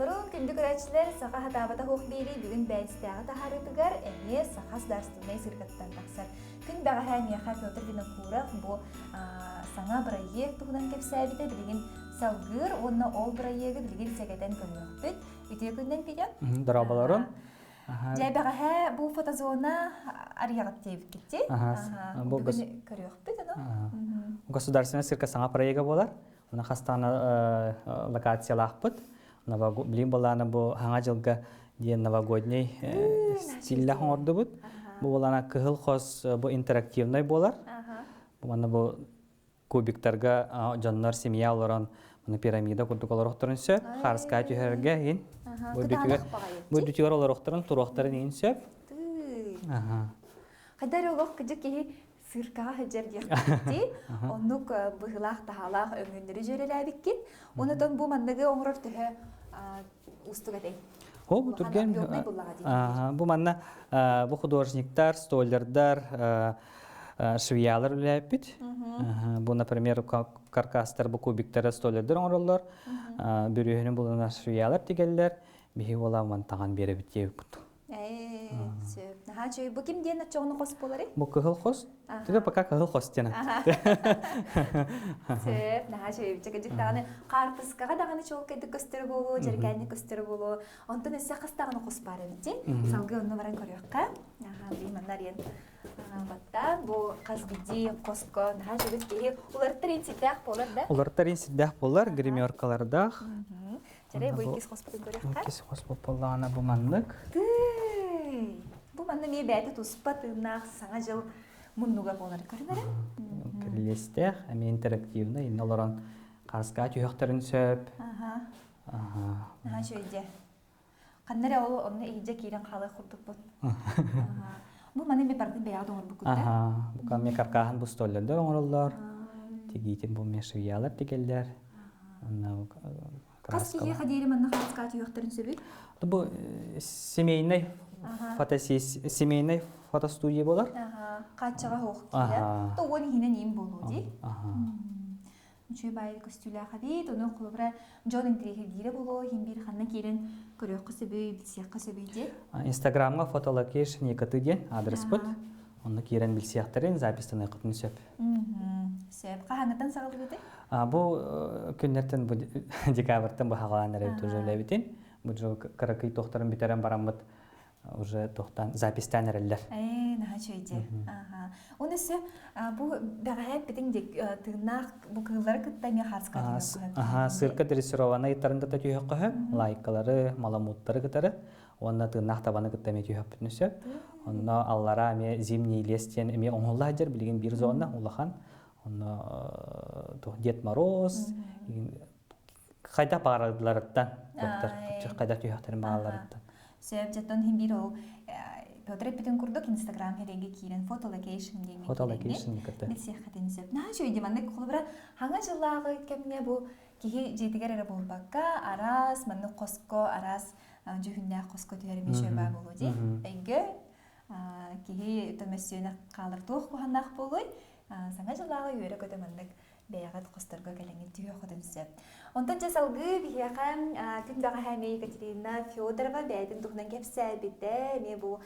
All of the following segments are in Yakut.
Дорооболорун, күндү көрөөччүлэр, Саха хатаабата суох биэрии бүгүн бэйэстээҕи таһаарыытыгар эмиэ Саха государственнай циркаттан тахсар. Күн бэҕэһээ миэхэ Петр Винокуров бу саҥа бырайыак туһунан кэпсээбитэ билигин салгыыр уонна ол бырайыагы билигин сэгэтэн көрүөхпүт. Үтүө күнүнэн, Петя. Дорооболорун. Дьэ, бэҕэһээ бу фотозона арыйаҕыт диэбиккит Бу Бүгүн көрүөхпүт ону. Государственный цирка саҥа проега буолар. Уна хастаана локациялаахпыт. Билин былаана бу хаҥа дьылга диэн новогодний стиллэх оҥордубут. Бу былаана кыһыл хос бу интерактивный буолар. Бу манна бу кубиктарга дьоннор семья олорон маны пирамида курдук олорохторун сөп. Харскай түһэргэ иһин. Бу үрдүтүгэр бу үрдүтүгэр олорохторун туруохтарын иһин сөп. Хайдар олох кыдьык киһи циркаҕа сылдьар диэхпитий оннук быһыылаах-таһаалаах өҥөннөрү дьүөрэлээбиккин. Онон бу манныгы оҥорор төһө уустук этэй? О, бу түргэн. Бу манна бу художниктар, столярдар, швеялар үлэлээппит. Бу, например, каркастар, бу кубиктары столярдар оҥороллор. Бүрүөһүнү булана швеялар тигэллэр. Биһи буола мантаҕан биэрэбит диэбит. Ээ, сөп. Наһаа үчүгэй. Бу ким диэн оччоҕуна хос буоларый? Бу кыһыл хос. Тебе пока кыһыл хос диэн. Сөп, наһаа үчүгэй. Чэкэдьик даҕаны хаартыскаҕа даҕаны чуолкайдык көстөрө буолуо, дьэргээнник көстөрө буолуо. Онтон өссө хас даҕаны хос баар эбит дии. Салгыы онно баран көрүөххэ. Аха, бии манна арыйан баттаан бу хас биирдии хоско наһаа үчүгэй киһи уларыттар инсирдээх буолар да? Уларыттар инсирдээх буолар, гримеркалардаах. Чэрэй, бу иккис хоспутун көрүөххэ. Иккис хоспут буоллаҕына бу маннык. Тыый! Бу манна эмиэ бэйэтэ туспа тыыннаах Саҥа дьыл муннуга буолар. Көрүҥ эрэ. Кирилиэстээх, эмиэ интерактивный, иннэ олорон хааска түһүөхтэрин сөп. Аха. Аха. Үчүгэй Ханна эрэ ол онно иһирдьэ киирэн хаалыах курдукпут. Бу маны эмиэ барытын бэйэҕит оҥорбуккут да? Аха. Бу эмиэ каркааһын бу столлердар оҥороллор. Тигиитин бу эмиэ швеялар тигэллэр. Хас киһиэхэ диэри манна хаска түһүөхтэрин сөбүй? Бу семейный семейный фотостудия буолар. Хааччаҕа суох киһи. То уон иһинэн иим буолуо дии. Үчүгэй баайы көстүүлээх эбит. Ону холобура дьон интэриэһиргиирэ буолуо, иһин биир ханна киирэн көрүөххэ сөбүй, билсиэххэ сөбүй диэн. Инстаграмҥа фотолокейшн Якуты диэн аадырыспыт. Онно киирэн билсиэхтэрин, запистаныаххытын сөп. Сөп. Хаһааҥҥыттан саҕалыыбытый? Бу күннэртэн бу декабрьтан быһаҕалаан эрэбит уже үлэбитин. Бу дьыл кыракый туохтарын бүтэрэн бараммыт уже туохтан записьтаан эрэллэр. Ээ, наһаа үчүгэй дии. Аха. Оны өссө бу бэҕэһээ эппитиҥ тыыннаах бу кыыллары кытта эмиэ хаарска Аха, сырка дрессированный ыттарын кытта түһүөххэ лайкалары, маламуттары кытары уонна тыыннаах табаны кытта эмиэ түһүөхпүтүн сөп. Онно аллара эмиэ зимний лес диэн эмиэ оҥоһулла сылдьар билигин биир зона улахан. Онно туох Дед Мороз хайдах баҕаралларыттан хайдах түһүөхтэрин баҕаларыттан. Сөп, дьэ иһин биир ол Петр эппитин курдук Инстаграм херенге киирэн фото локейшн диэҥҥэ фото локейшн кытта билсиэххитин сөп. Наһаа үчүгэй маннык холобура хаҥа дьыллааҕы кэмҥэ бу киһи дьиэтигэр эрэ буолбакка араас маннык хоско араас дьүһүннээх хоско түһэр эмиэ баа буолуо дии. Өйгө киһи төмөссүөнэ хаалар туох куһааннаах буолуой? Саҥа дьыллааҕы үөрэ-көтө маннык бэйэҕит хосторго кэлэҥҥит түһүөххүтүн сөп. Онтон дьэ салгыы биһиэхэ күн бэҕэһээ эмиэ Екатерина Федорова бэйэтин туһунан кэпсээбитэ, эмиэ бу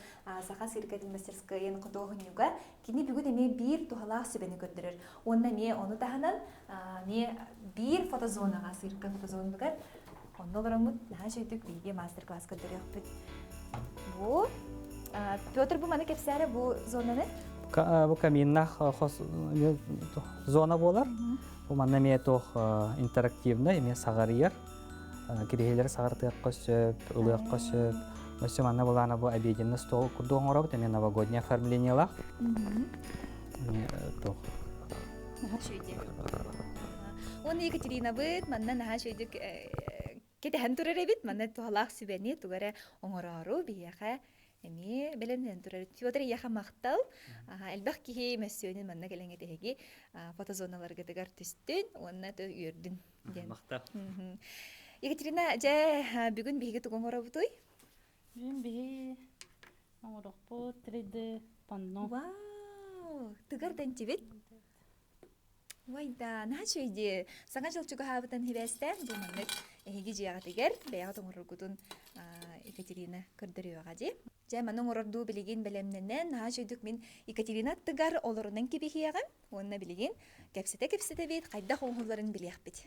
Саха циркэтин мастерскайын худуоһунньуга. Кини бүгүн эмиэ биир туһалаах сүбэни көрдөрөр. Уонна эмиэ ону таһынан эмиэ биир фотозонаҕа, цирка фотозонатыгар онно олороммут наһаа үчүгдүк биһиги мастер-класс көрдөрүөхпүт. Бу Петр бу маны кэпсээрэ бу зонаны? Бу каминнаах зона буолар. Бу манна эмиэ туох интерактивный, эмиэ саҕарыйар. Кириһилэри саҕартыахха сөп, ылыахха сөп. Өссө манна былаана бу обеденный стол курдук оҥоробут, эмиэ новогоднее оформлениелаах. Эмиэ туох. Наһаа үчүгэй. Уонна Екатеринабыт манна наһаа үчүгэйдик кэтэһэн турар эбит. Манна туһалаах сүбэни тугу эрэ оҥороору биһиэхэ эмиэ бэлэмнэнэн турар. Федор эйиэхэ махтал. Элбэх киһи мөссүөнүн манна кэлэн этэһиги фотозоналаргытыгар түстүн уонна үөрдүн диэн. Махтал. Екатерина, дьэ бүгүн биһиги тугу оҥоробутуй? Бүгүн биһи оҥорохпут 3D панно. Вау! Тыгар дэнтибит. Уой да, наһаа үчүгэй дии. Саҥа дьыл чугаһаабытын хибээстээн бу маннык эһиги дьиэҕитигэр бэйэҕит оҥороргутун Екатерина көрдөрүөҕэ дии. Дьэ, маны оҥорордуу билигин бэлэмнэнэн, наһаа үчүгдүк мин Екатерина аттыгар олорунан кэбиһиэҕим уонна билигин кэпсэтэ-кэпсэтэбит хайдах оҥоһулларын билиэхпит.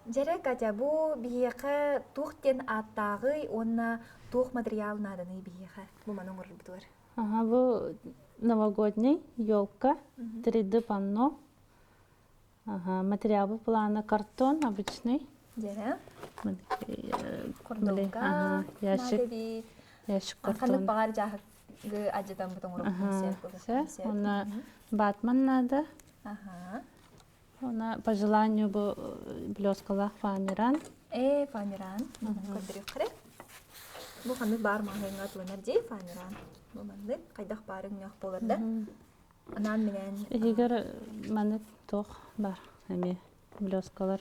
Дьэрэ, Катя, бу биһиэхэ туох диэн ааттааҕый уонна туох материал нааданый биһиэхэ бу маны оҥорорбутугар? Ага, бу новогодний елка, 3D панно. Ага, материалбыт плана картон обычный. Дьэрэ. Кордонка, ага, ящик, ящик картон. Ханнык баҕар дьааһыгы адьатаммыт оҥоруохпун сөп. Онно батман надо. Ага. Она по желанию бу блескалаах фоамиран. Ээ, фоамиран. Көрдөрүөххэ. Бу ханнык баар маҕаһыыҥҥа туланар дии фоамиран. Бу маннык хайдах баар өҥнөөх буолар да. Анаан минээн. Иһигэр маннык туох бар эмиэ блескалар.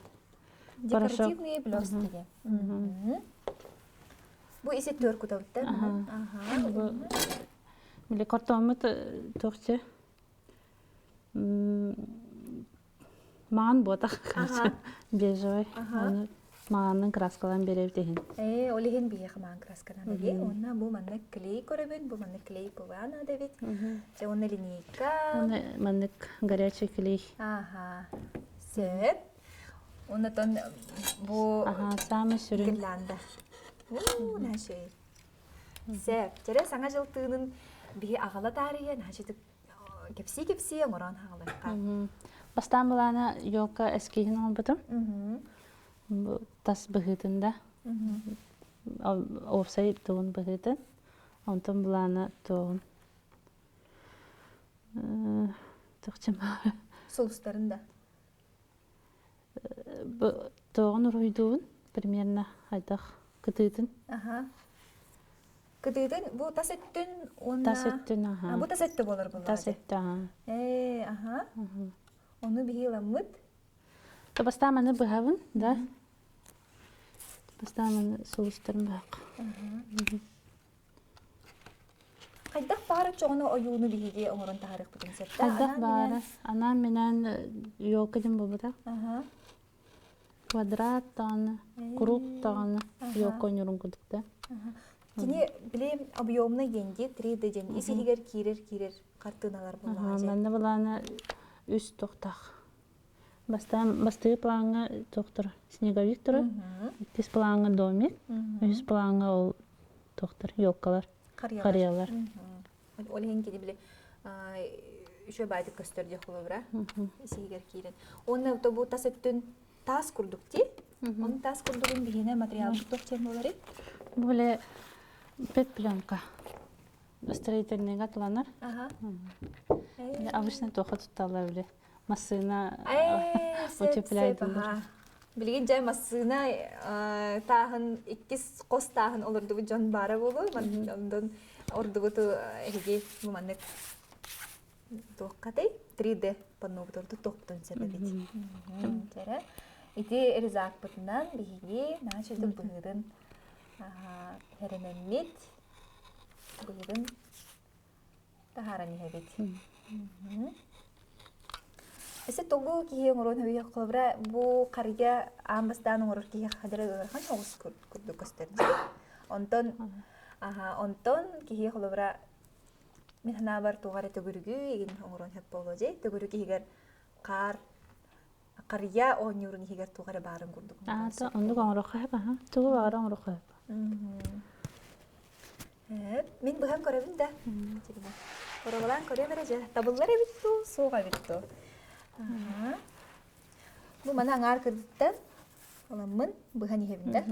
Декоративные блестки. Бу isi төр кутабыттар. Аха. Бу били картоммут туохча Маҥан буотах бежевый. Ону маҥанын краскалаан биэрэбит иһин. Ээ, ол иһин биһиэхэ маҥан краскалаан эбии. Уонна бу маннык клей көрөбүн, бу маннык клей ПВА наада эбит. Дьэ, уонна линейка. Уонна маннык горячий клей. Аха. Сөп. Оннотон бу Аха, самый сүрүн. гирлянда. Уу, нашей. Сөп. Дьэрэ саҥа дьыл тыынын биһи аҕала таарыйа, наһаа кэпсии-кэпсии оҥорон хаалыахха. Бастаан былаана елка эскиһин оҥорбутум. Тас быһыытын да. Уопсай тугун быһыытын. Онтон былаана туоҕун. Туохчам Сулустарын да. Туоҕун уруһуйдуубун примерно хайдах кытыытын. Аха. Кытыытын бу тас өттүн уонна Тас өттүн аха. Бу тас өттө буолар буоллаҕа. Тас өттө аха. Ээ, аха. Ону биһи ыламмыт. Бастаан маны быһабын, да? Бастаан маны сулустарын быһах. Хайдах баара чоҕуну ойууну биһиги оҥорон таһаарыахпытын сөп да? Хайдах баара. Анаан-минээн елка диэн буолбута. Квадрат даҕаны, круг даҕаны елка оонньуурун курдук да. Кини били объемный диэн дии, 3D диэн ис иһигэр киирэр-киирэр хартыыналар буоллаҕа. Манна былаана үс тохтах. Бастаан бастакы плаҥҥа тохтор снеговик турар, иккис плаҥҥа домик, үһүс плаҥҥа ол тохтор елкалар, харыйалар. Ол иһин кини били үчүгэй баайдык көстөр диэх холобура исиһигэр киирэн. Уонна бу тас өттүн таас курдук дии. Onun таас курдугун биһиэнэ материалбыт туох диэн буоларый? Бу били пет-пленка. Строительныйга атланар. Ага. Обычно туохха тутталлар били массыына Ээ, утепляет сөп, Билигин дьэ массыына тааһын иккис хос тааһын олордубут дьон баара буолуо. Онтон ордубуту эһиги бу маннык туоххатай 3D паннобут ордук туохпутун сөп эбит. Дьэрэ. Ити рюкзакпытынан биһиги наачыдык быһыытын хэрэнэммит быһыытын таһааран иһэбит. Эсэ тогу киһи оҥорон өйө холобура бу харыйа аан бастаан оҥорор киһи хадара ыарахан соҕус курдук көстөр дии. Онтон аха онтон киһи холобура мин санаабар туох эрэ төгүрүгү игин оҥорон сөп буолуо дии. Төгүрүк иһигэр хаар харыйа оонньуурун иһигэр туох эрэ баарын курдук. Аата оннук оҥоруохха сөп аха. Тугу баҕара оҥоруохха сөп. Мин быһан көрөбүн да. Боруобалаан көрүөм эрэ дьэ. Табыллар эбит дуу, суох эбит дуу. Бу маны аҥаар кырдыттан ыламмын быһан иһэбин да.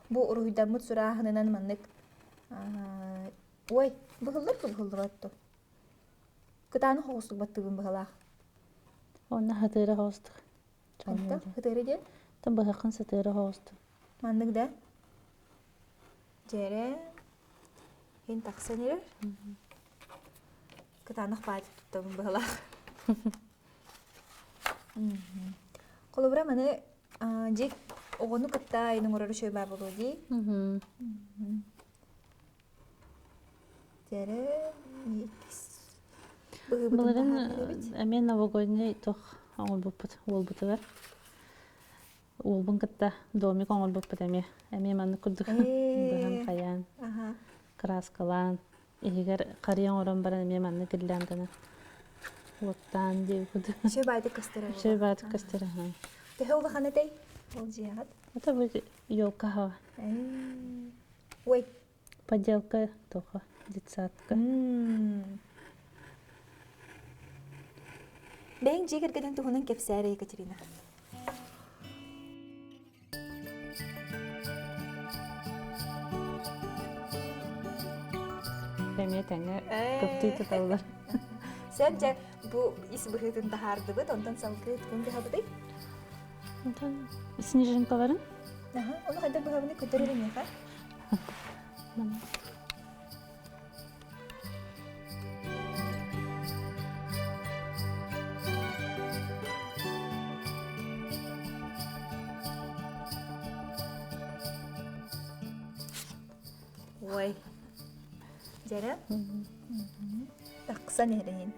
Бу уруһуйдаммыт сурааһынынан маннык ой, быһыллар быһыллыбат дуу. Кытаанах оҕустук баттыыбын быһалаах. Онно хатыыра оҕустук. Хайдах? Хатыыра диэн? Тон быһаххын сытыара оҕустук. Маннык да? Дьэрэ иһин тахсан эрэр. Кытаанах баайдык туттабын быһалаах. Холобура маны дьик оҕону кытта айын оҥорор үчүгэй баа буолуо дии. Дьэрэ иккис быһыыбытын Былырын таһаарар эбит. эмиэ новогодний туох оҥорбуппут уолбутугар. Уолбун кытта домик оҥорбуппут эмиэ. Эмиэ маннык курдук быһан хайаан, кырааскалаан, иһигэр харыйа оҥорон баран эмиэ маннык гирлянданан уоттаан диэбит. Үчүгэй баайдык көстөр. Үчүгэй баайдык көстөр. Төһө улахан этэй ол дьиэҕит? Это бу елка хаба. Ой. Поделка тоха детсадка. Бэйэҥ дьиэ кэргэнин туһунан кэпсээрэ Екатерина. Эмиэ тэҥэ кыптыы туталлар. Сөп дьэ бу ис быһыытын таһаардыбыт, онтон салгыы тугун быһабытый? Онтон снежинкаларын. Аха, ону хайдах быһабыный көтөр эрэ миэхэ. Ой. Дьэрэ. Тахсан иһэрин.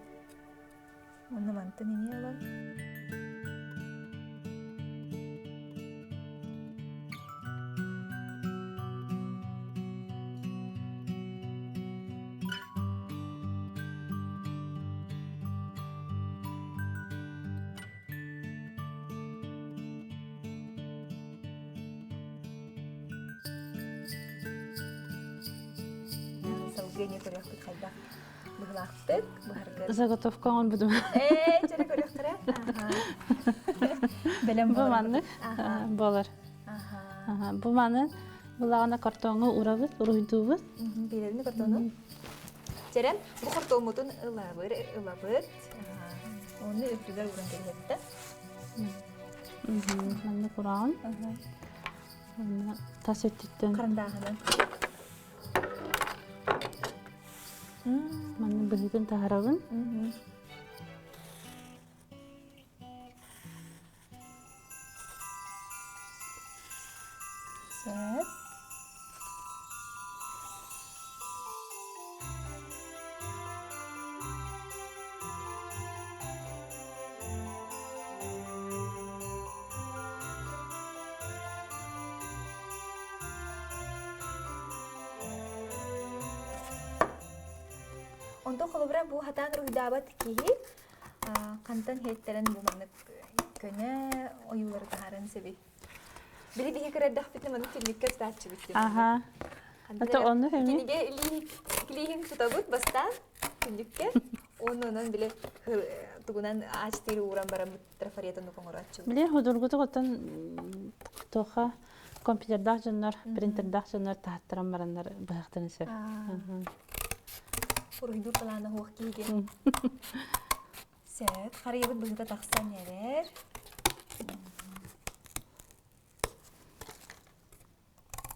Онно мантан эмиэ ылан. Салгыы эмиэ көрүөхпүт хайдах быһылаахтык быһаргын. Заготовка оҥорбутум. Ээ, чэрэ көрүөхтэрэ. Бэлэм Бу маннык буолар. Бу маны булаҕына картоҥҥа урабыт, уруһуйдуубут. Биэрэбин картону. Чэрэн, бу картоммутун ылабыр, ылабыт. Оны үрдүгэр уран кэбиһэттэ. Маннык ураҕын. Тас өттүттэн. Харандааһынан. Манна быһыытын таһарабын. Сөп. Онтон холобура бу хатаан уруһуйдаабат киһи хантан иһиттэрэн бу маннык көнө ойуулары таһааран сөбүй? Били биһи кырардахпытына маннык түннүккэ тутааччыбыт диэн. Аха. Это онну эми? Кинигэ илииһин тутабыт бастаан түннүккэ. Оннунан били тугунан аачтыыр ууран баран трафаретын оҥорооччубут. Били худургутук оттон туоха компьютердаах дьоннор, принтердаах дьоннор таһаттаран бараннар быһахтарын сөп. Уруһуйдуур талаана суох киһиги. Сөп. Харыйабыт быһыыта тахсан эрэр.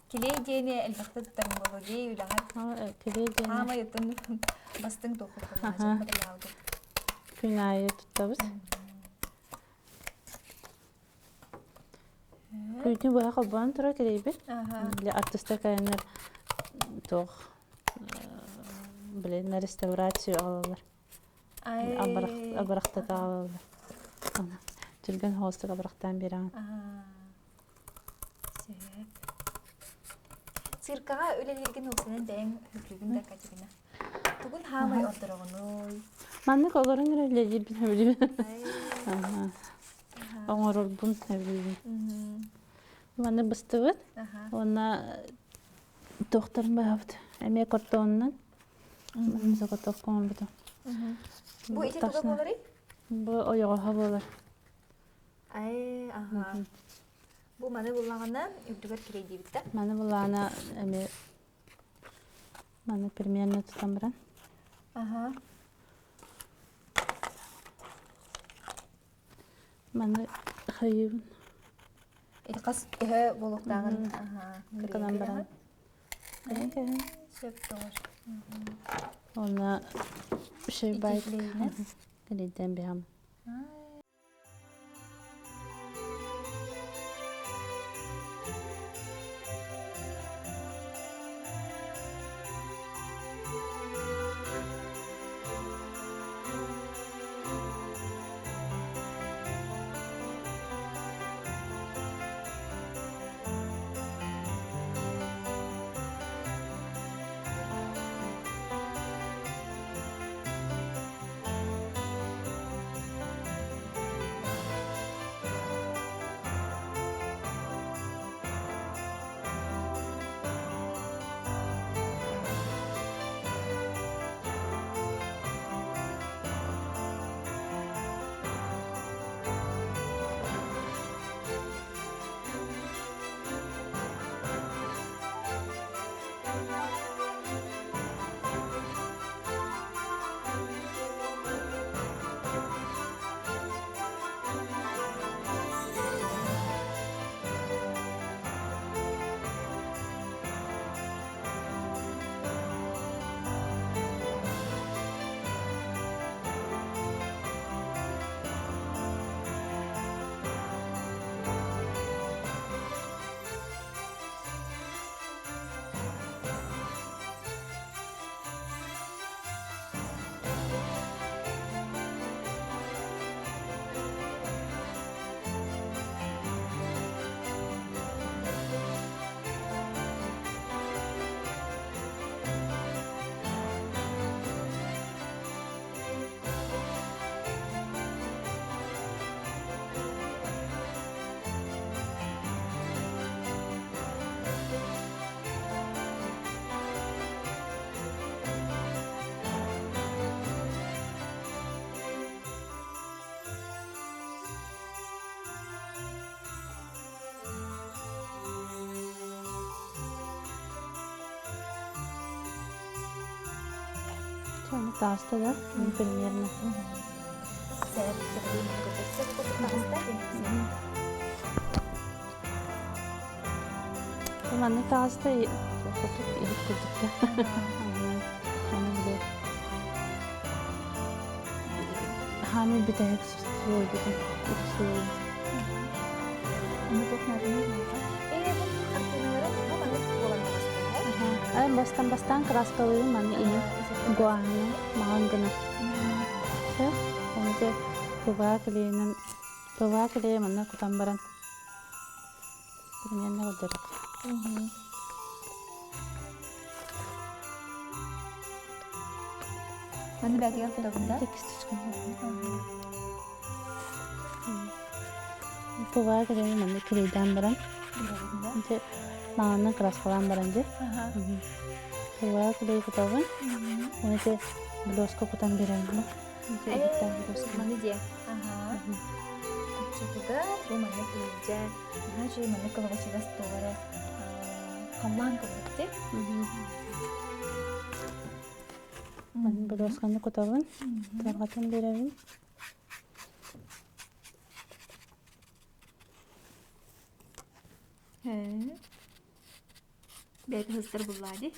Килиэй диэни элбэхтэ туттарым буолуо дии үлэҕэр. Килиэй диэни. Хаамай оттон бастыҥ туоххут матырыйаалгыт. Күн аайы туттабыт. Күнү быһа холбоон турар килиэйбит. Били артыста кэлэннэр туох блин на реставрацию аҕалаллар. Абырахтата аҕалаллар. Түргэн хоостук абырахтаан биэрэҕин. Сөп. Циркаҕа үлэлииргин уопсайынан бэйэҥ сөбүлүүгүн да, Катерина? Тугун хаамай ордороҕунуй? Маннык олорон эрэ үлэлиирбин сөбүлүүбүн. Оҥорорбун сөбүлүүбүн. Маны быстыбыт. Уонна туохтарын баһабыт. Эмиэ картонунан. Заготовка оҥорбутум. Бу ити туга буоларый? Бу ойоҕоһо буолар. Ай, аха. Бу маны буллаҕына үрдүгэр кирэйдиибит да? Маны буллаҕына эмиэ маны примерно тутан баран. Аха. Маны хайыыбын. Ити хас төһө буолуохтааҕын гынан баран. Сөп тоҕор. Уонна шейбайт кэлийдэн биһам. Ону тааста да, примерно. Манна тааста хотук иһит курдукта. Аны бile хаамый бүтэһик суойбутун суой. Аны туох нааданы Ээ бу хартыыналара бу маннык буолан таҕыста. Ай бастан бастаан краскалыым маны иһин гуаһына маҕан гына. Оны те ПВА клейинэн ПВА клейи манна кутан баран примерно көрдөрөк. Маны бәтигэр кутабын да? ПВА клейи манна клейдаан баран маҕаннан краскалаан баран дьэ. ПВА клей кутабын. Оны те блеска кутан беремин. Маны дьэ. Оччотугар бу маннык иһирдьэ наһаа үчүгэй маннык кылабачыгас туох эрэ халлаан курдук дии. Маны блесканы кутабын, тарҕатан биэрэбин. Бэйэтэ сыстар буллаа дии.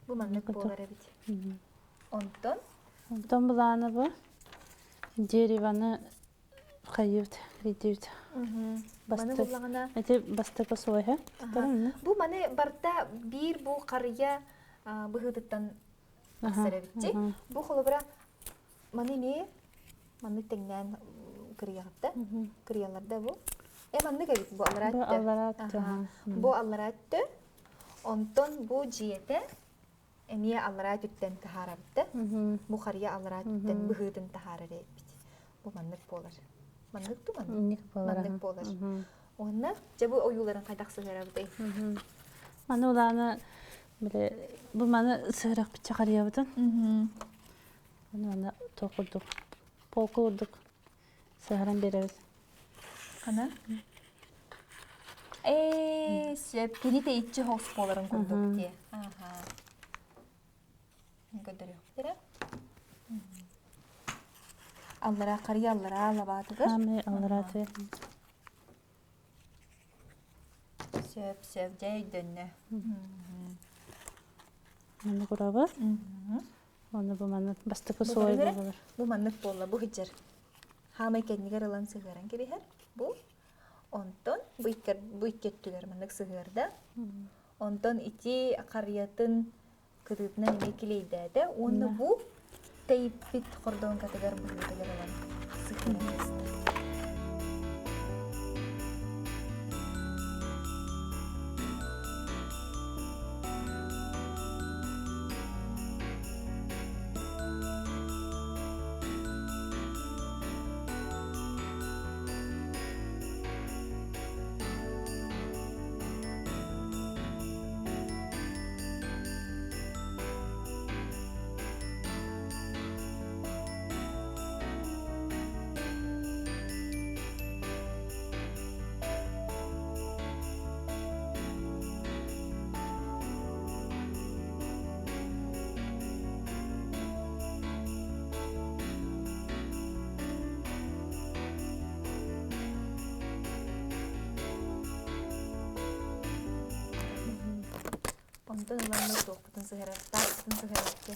Бу маннык буолар эбит. Онтон? Онтон былаана бу дереваны хайыыбыт, рейдиибит. Маны буллаҕына Эти бастакы слойа. Бу маны барта биир бу харыйа быһыытыттан тахсар эбит Бу холобура маны эмиэ маннык тэҥнээн кырыйаҕытта. Кырыйалларда бу. Э маннык эбит бу аллараа өттө. Бу аллараа өттө. Онтон бу дьиэтэ эмиэ аллараа өттүттэн таһаарабыт да. Бу харыйа аллараа өттүттэн быһыытын таһаарар эбит. Бу маннык буолар. Маннык ту маннык? Маннык буолар. Уонна дьэ бу ойууларын хайдах сыһыарабытый? Маны улаана бile бу маны сыһырахпытча харыйабытын. Аны маны туох курдук полка курдук сыһаран биэрэбит. Хана? Ээ, сөп. Кини тэйиччи хос буоларын курдук дии. Аха. Көрдөрүөхтэрэ. Аллара харыйа аллара лабаатыгар. Ами аллара тыа. Сөп, сөп, дьэ өйдөннө. Манна курабыт. Оны бу маннык бастакы слой буолар. Бу маннык буолла, бу хиджер. Хаамай кэннигэр ылан сыһыаран кэбиһэр. Бу. Онтон бу икки бу икки өттүгэр маннык сыһыарда. Онтон ити харыйатын кытыытынан эмиэ килиэйдээтэ уонна бу тэйиппит хордоҥкатыгар быһыытыгар ылан сыһыаран кэбистэ. Онтон ыланнар туохпутун сыһарар, тааппытын сыһарарчы.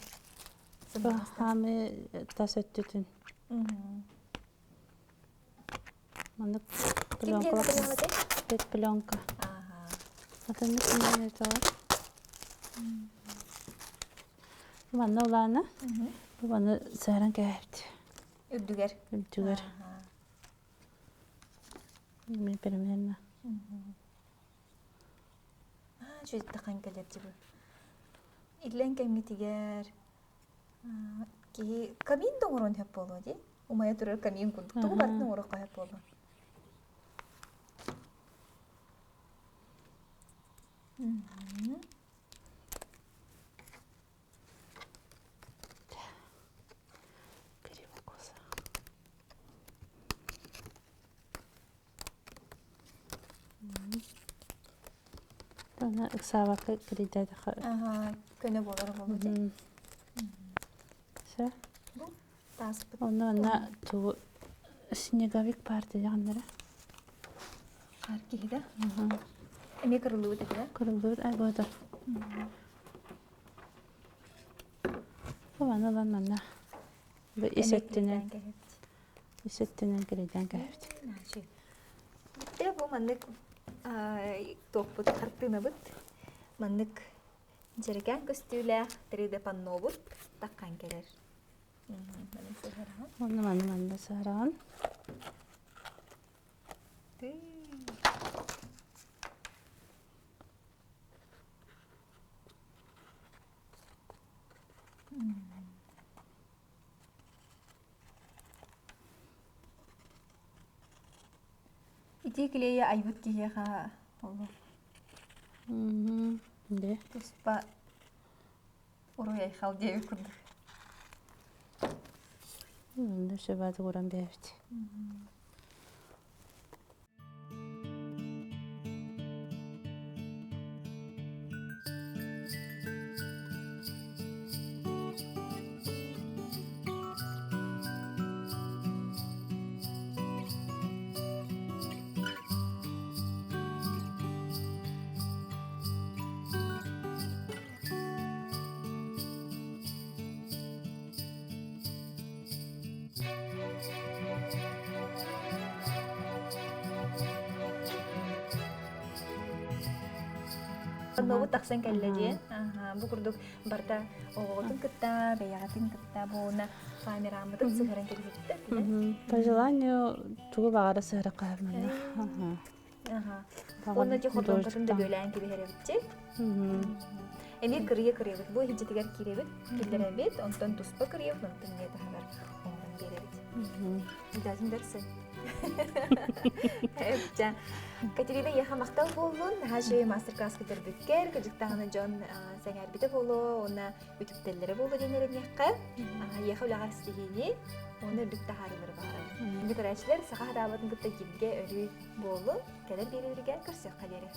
Хаамы тас өттүтүн. Маннык пленка. Пет пленка. Атыннык кимнен эталар. Манна улаана. Бу маны сыһаран кээбит. Үрдүгэр. Үрдүгэр. Мен примерно. Үчүгэйдик кэлэр дьыбы. Иллэҥ кэмҥитигэр киһи камин да оҥоруон сөп буолуо дии. Умайа турар камин курдук. Тугу барытын оҥоруохха сөп буолуо. Кривокоса. Ыксаабакка кирийдээтэхэ. Көнө буолар буолуо дии. Тааспыт. Онно онно тугу снеговик партияҕыннара. Хаар киһи да? Эмиэ кырыллыбыт этэ да? Кырыллыбыт ай боотор. Ылан ылан манна бу ис өттүнэн ис өттүнэн киридээн кэһэбит. Дьэ бу маннык туохпут хартыынабыт маннык дьэрэкээн көстүүлээх 3D паннобут таххан кэлэр. Онно манна манна сыһараҕын. Ити клейи айбыт киһиэхэ олох туспа уруй-айхал диэбит курдук. Онно сөбө ууран биэрэбит. Оннобут тахсан кэллэ диэн. Бу курдук барыта оҕоҕутун кытта, бэйэҕитин кытта буона камераммытын сыһыран кэбиһиттэр. По желанию тугу баҕара сыһыра хаһымана. Уонна дьэ хотонкотун да бүөлээн кэбиһэрэбитчи. Эмиэ кырыйа кырыйабыт. Бу иһдьитигэр киирэбит, киллэрэбит, онтон туспа кырыйабыт, онтон эмиэ таһыгар оҥорон биэрэбит. Дазын дэрсин. Эпча. Катерина яха махтал буоллун. Наһаа үчүгэй мастер-класс көтөрбүккэр, кыдьыктаҕына дьон сэҥээрбитэ буолуо, уонна үтүктэллэрэ буолуо диэн эрэниэххэ. Яха үлэҕэр ситиһиини, уонна үрдүк таһаарыылары баҕарабын. Көрөөччүлэр саха хатаабатын кытта киргэ өрүү буоллун, кэлэр биэриилэргэ көрсүөххэ диэри.